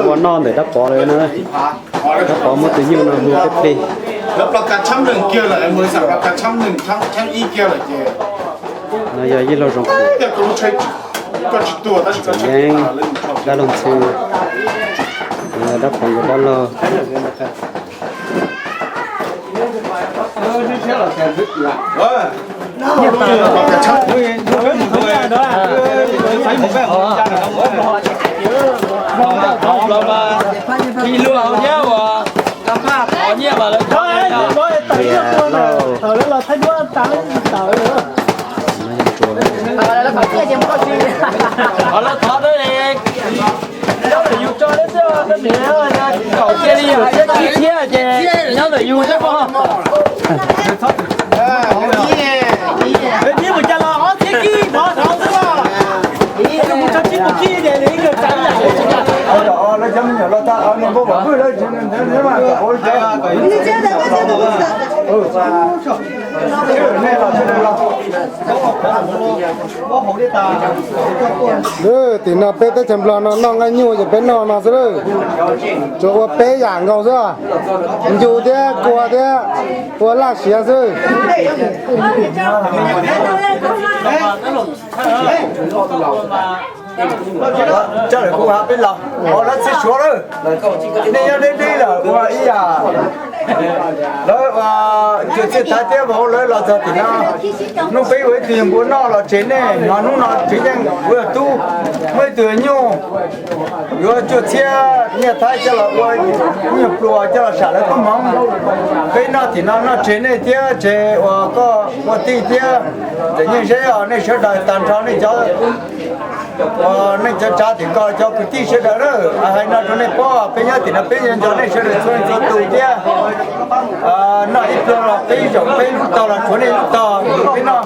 Ua noj ntawm dab pov lawm na. Dab pov muab tus nyuj no hu peb plig. No yog yij laug Zoo Khuv, Txom Yeeb, dab laug Ntxhw, dab pov nkawd dab laug. Qhov lawv thov, yus tso lawm xwb, cia li yus thiab kib thiab ces nyob ntawm yus xwb mog. Neb mus cas los ob txhiab kib mov rau xwb los. Mus tso tsib puas kib ces nws ib kawg tsav. Tim no peb teb chaws Nplog no noj nqaij nyuj ces peb noj no xwb lawm. Tsuas ua peb yam nkaus xwb, ncu thiab kua thiab ua laj siav xwb. Coj lawm kuv hab peb los, lawv txhij Suav lawm, nej nyob deb deb lawm ua ib yam. Lawv ua cuag txhij Thaib thiab vauv lawv los txog tim no. Hnub peb ua ib tug yawg npua noj los tseg nej, hnub no tsev yeej ua tub, muaj ib tug nyuj yuav cuag txhiab nyiaj Thaib coj los ua nyuag pluas coj los sam lawv tub hmoov. Peb noj tim no noj tseg nej thiab tseg uas koj ua tij thiab. Txawm yeej zeb os nej sawv daws tag nrho nej cov uas nej cov tsav tim ko cov kwv tij sawv daws na, hais no rau nej paub, peb nyob tim no peb yuav nco nej sawv daws txhua leej txhua tus thiab. Noj ib pluag los peb zaum peb lub tog los tshuav nej lub tog, peb noj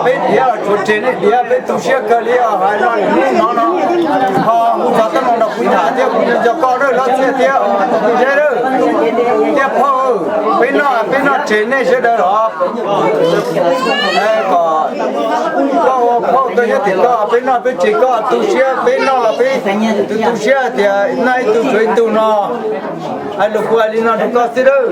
peb diav los tshuav tseg nej diav, peb tu siab kawg li os. Hais no lwm hnub no no ho hu txog teeb meem no kuv tham thiab kuv nco koj lawm Lob Txhiaj thiab Tub Zeb lawm thiab phauj, peb noj peb noj tseg nej sawv daws los. Kom koj ua phauj koj nyob tim koj, peb noj peb tseg koj, tu siab peb noj los peb tu tu siab tias noj ib tug tshuav ib tug no. Hais lus kuv hais li no rau koj xwb lawm.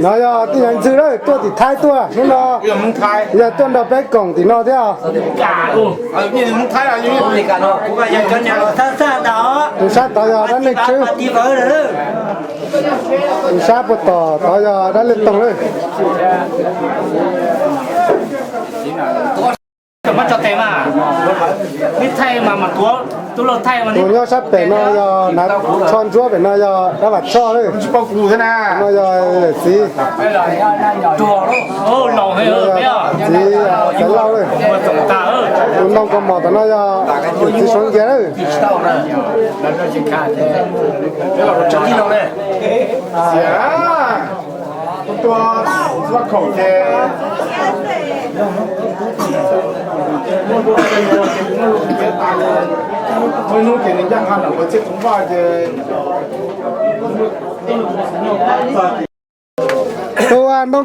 No yog tij Ntxhw lawm, tuaj tim Thaib tuaj hnub no, yog tuaj nrog peb koom tim no thiab. Tus sab tod yog dab Neej Tswb. Tus sab puag tom tod yog dab Liaj Toog lawm. Tus nyob sab pem no yog Nav Tshoj Ntsuab, pem no yog dab Vam Tshoj lawm. No yog yawm txiv, txiv Xaiv Lauj lawm. Tus ntoo kaus mom tom no yog yawm txiv Suav Nkias lawm. Tus ntoo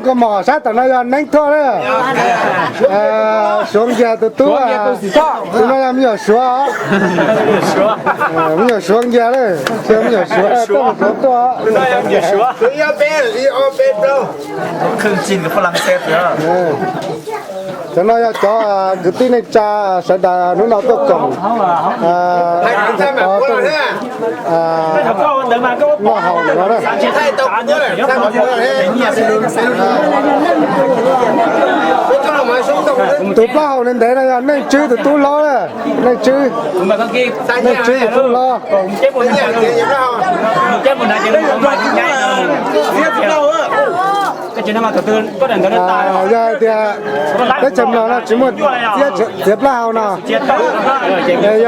kaus mom sab tom no yog Neeb Thoj lawm. Suav Nkias tus tub, tus no yog me nyuam Suav. Me nyuam Suav Nkias lawm, me nyuam Suav tuaj mus Suav tuaj. Cov no yog cov kwv tij neej tsa sawv daws hnub no tuaj koom noj haus no na. Tus plaub hau ntev ntev no yog Neej Tswb tus tub hlob na. Neej Tswb, Neej Tswb tus tub hlob. Yog hais tias teb chaws Nplog no tsis muaj txiav plaub hau no, yog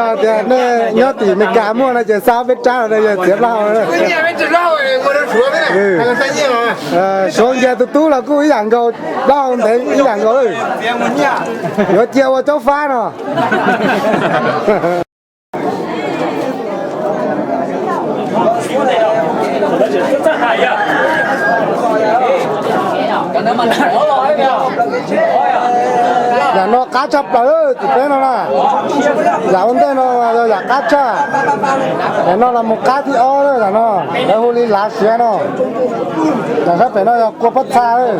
hais tias nej nyob tim Amelikas muaj no ces xa peb rab los yog txiav plaub hau. Suav Nkias tus tub los kuj ib yam nkaus, plaub hau ntev ib yam nkaus. Yuav cia ua caub fab no. Qab tshaj plaws tim peb no na. Yam ua ntej no yog yam qab tshaj. Yam no los mus qab thib ob lawm, yam no lawv hu li lav siav no. Yam sab pem no yog kua pob txha lawm.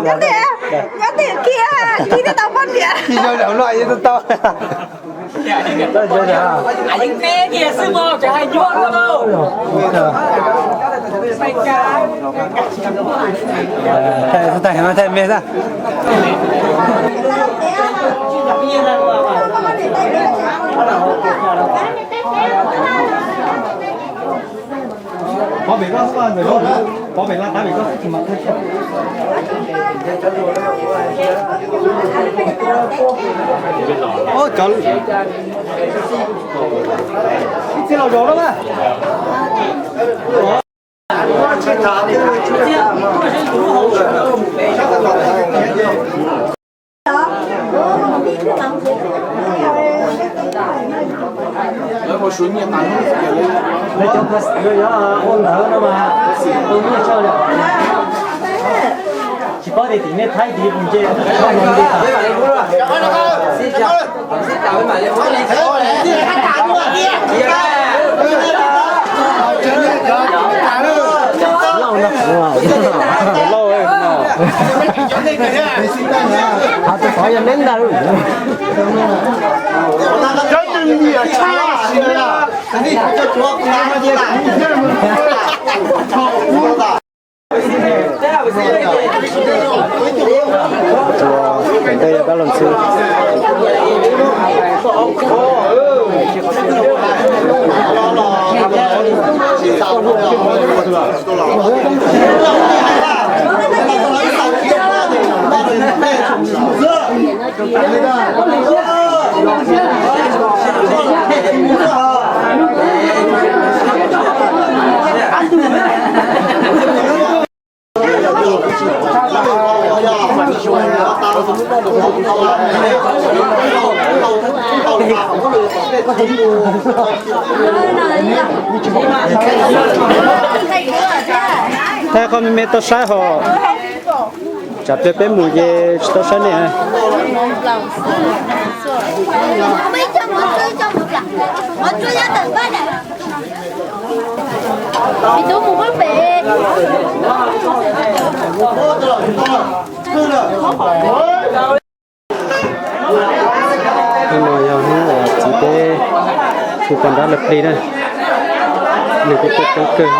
Nyob tim, nyob tim kiag, kiag tau poj niam. Tau. Thaij me xwb. Pov pem koj xwb, pov pem laj tab pem koj xwb. Cov ib txhia los zov na. Lawv ua ntawv no mas ua nyiaj tso, tsis paub tias tim nej Thaib tim nce. Lauj no, lauj, qhov tus qhov yog neb ntag. Tus ntej yog dab laug Ntxhw. Thaij qhov me me tau saib hos. Tsam pliag peb mus ces tsis tau saib nej. Hnub no yog hnub txiv peb hu poj nrab lawv plig na. Nws kuj tuaj coob kawg thiab.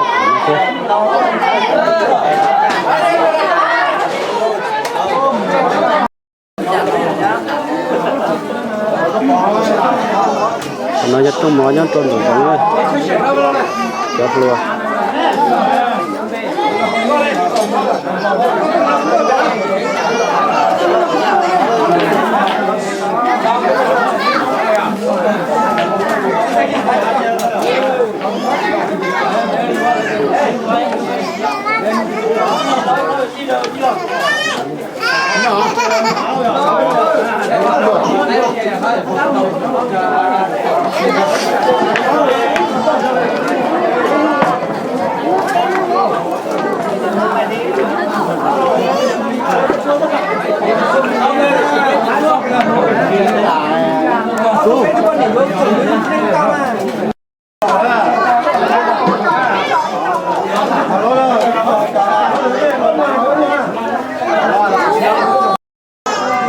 Qhov no yog rooj mov nyob rau nraum zoov na, cov hluas.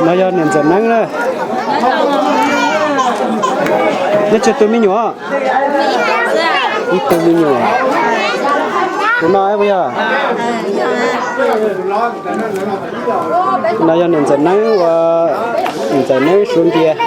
No yog niam ntxawm Neeb na. Neb tsawg tus me nyuam? Ib tug me nyuam. Tus no puas yog? No yog niam ntxawm Neeb uas niam ntxawm Neeb suav ntias.